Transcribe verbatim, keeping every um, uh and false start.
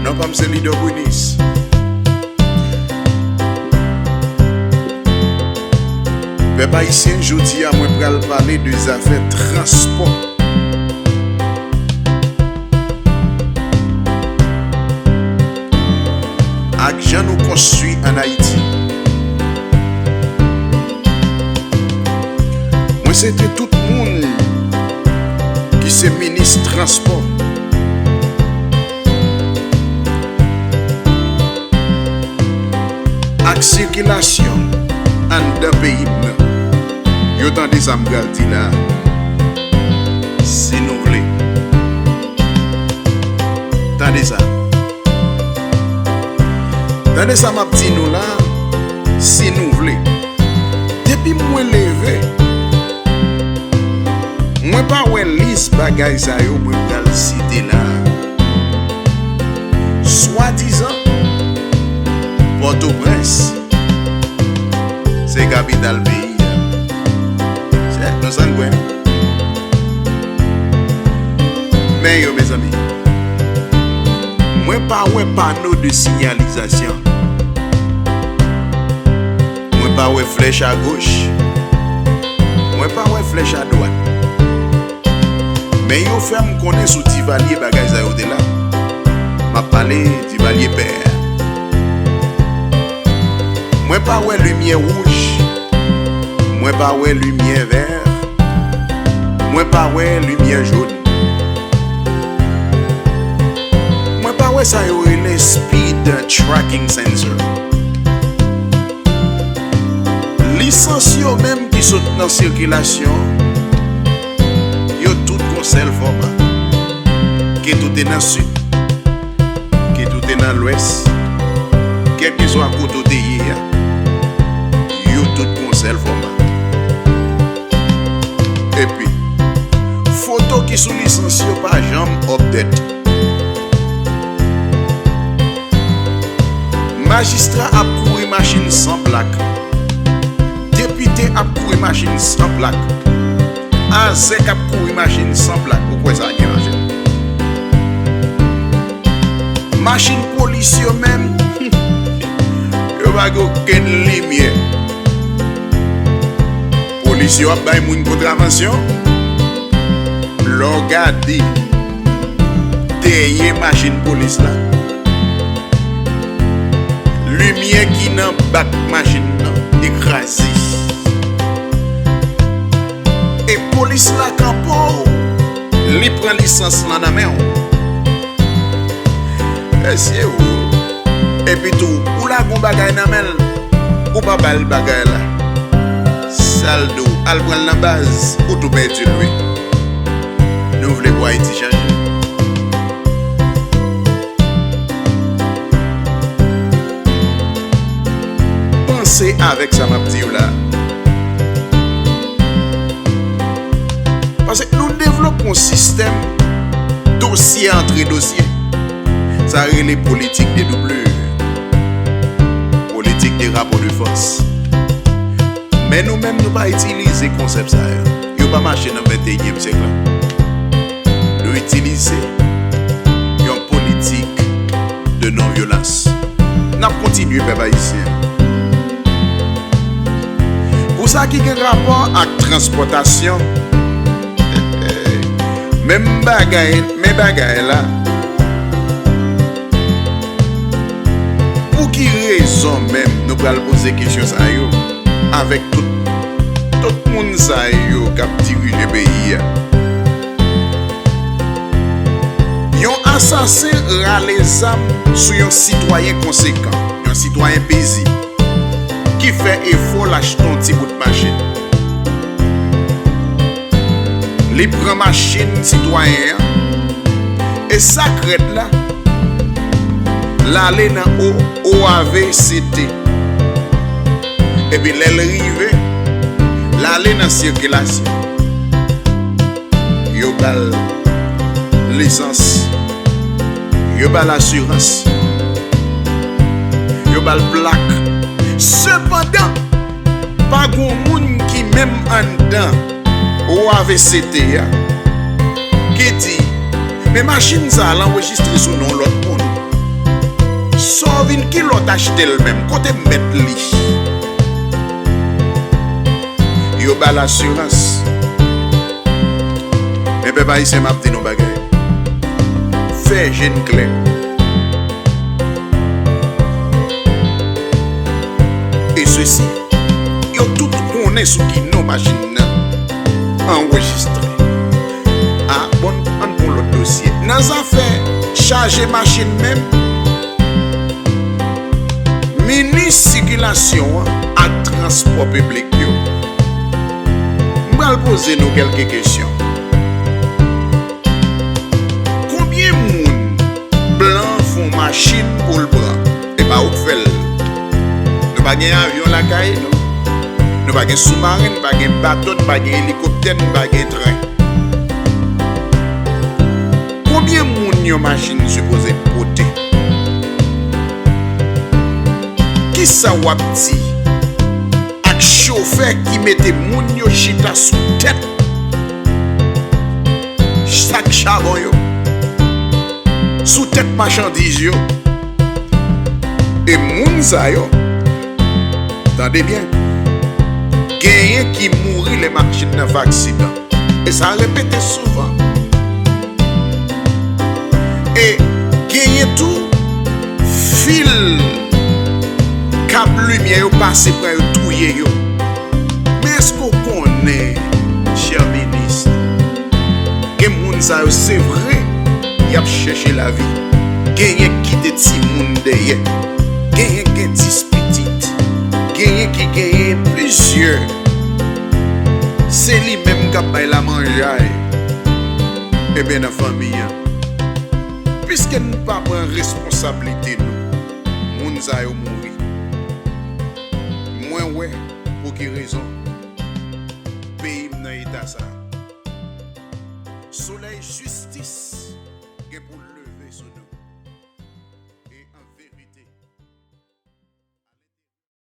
Non pa m se Leader Brunis. Pèp ayisyen, jodi a mwen pral pale de zafè transpò ak jan nou konstwi ann Ayiti. Mwen swete tout moun ki se minis transpò ak sikilasyon anndan peyi m nan, yo tande sa m pral di la a. Si nou vle, tande sa. Tande sa m ap di nou la, si nou vle. Depi mwen leve, mwen pa wè lis bagay sa yo mwen pral site la a. Swadizan, Pòtoprens se kapital peyi a. Se nou sann kwè. Men yo, mezanmi, mwen pa wè pano de sinyalizasyon. Mwen pa wè flèch agoch. Mwen pa wè flèch adwat. Men yo fè m konnen sou Divalye bagay sa yo te la. M ap pale Divalye pè a. Mwen pa wè limyè wouj. Mwen pa wè limyè vè. Mwen pa wè limyè jòn. Mwen pa wè sa yo rele speed tracking sensor. Lisans yo menm ki sot nan sikilasyon, yo tout gon sèl fòma. Ke ou te nan sid, ke ou te nan lwès, kèlkeswa kote ou te ye a, yo tout gon sèl fòma. Epi, foto ki sou lisans yo pa janm update. Majistra ap kouri machin san plak. Depite ap kouri machin san plak. Azèk ap kouri machin san plak. Ou kwè sa gen machin? Machin polis yo menm, yo pa gen okenn limyè. Polis yo ap bay moun kontravansyon. Lè w gade dèyè machin polis la, limyè ki nan bak machin nan te kraze. E polis la kanpe w, li pran lisans lan nan men w. Mesye, ou. Epi tou, ou lage yon bagay nan men l, ou pa ba l bagay la. Sa l di w, al pran l nan baz, ou tou pèdi l wi. Nou vle pou Ayiti chanje? Panse avèk sa m ap di w la. Paske nou devlope yon sistèm dosye antre dosye. Sa rele politik de W, politik de rapò de fòs. Men nou menm, nou pa itilize konsèp sa yo. Yo pa mache nan venteyinyèm syèk la. Nou itilize yon politik de non-vyolans. N ap kontinye, pèp ayisyen. Pou sa ki gen rapò ak transpòtasyon, menm bagay, men bagay la. Pou ki rezon menm nou pral poze kesyon sa yo avèk tout, tout moun sa yo k ap dirije peyi a? Yon asasen rale zam sou yon sitwayen konsekan, yon sitwayen pezib, ki fè efò l achte yon ti bout machin. Li pran machin sitwayen an, e sa k rèd la, l ale nan O, O A V C T. Epi lè l rive, l ale nan sikilasyon. Yo ba l lisans. Yo ba l asirans. Yo ba l plak. Sepandan, pa gon moun ki menm anndan O A V C T a ki di, men machin sa a, l anrejistre sou non lòt moun. Sa w vin, ki lòt achte l menm? Kote mèt li? Yo ba l asirans. Men pèp ayisyen, m ap di nou bagay. Fè je n klè. E sesi, yo tout konnen sou ki non machin nan anrejistre. A, bon, ann pran lòt dosye. Nan zafè chaje machin menm, minis sikilasyon an ak transpò piblik yo, m pral poze nou kèlke kesyon. Konbyen moun blan fè yon machin pou l pran? E pa ou k fè l. Nou pa gen avyon lakay nou. Nou pa gen soumaren, nou pa gen bato, nou pa gen elikoptè, nou pa gen tren. Konbyen moun yon machin sipoze pote? Kisa w ap di ak chofè ki mete moun yo chita sou tèt sak chabon yo, sou tèt machandiz yo? E moun sa yo, tande byen, genyen ki mouri lè machin nan fè aksidan. E sa repete souvan. E genyen tou fil kab limyè yo pase pran yo touye yo. Men èske w konnen, chè minis, gen moun sa yo, se vre, y ap chèche lavi. Genyen k kite timoun dèyè. Genyen k gen dis pitit. Genyen ki genyen plizyè. Se li menm k ap bay lamanjay. Ebyen, nan fanmi an, piske n pa pran responsablite nou, moun sa yo mouri. Mwen wè pou ki rezon peyi m nan eta sa. Solèy jistis gen pou l leve sou nou.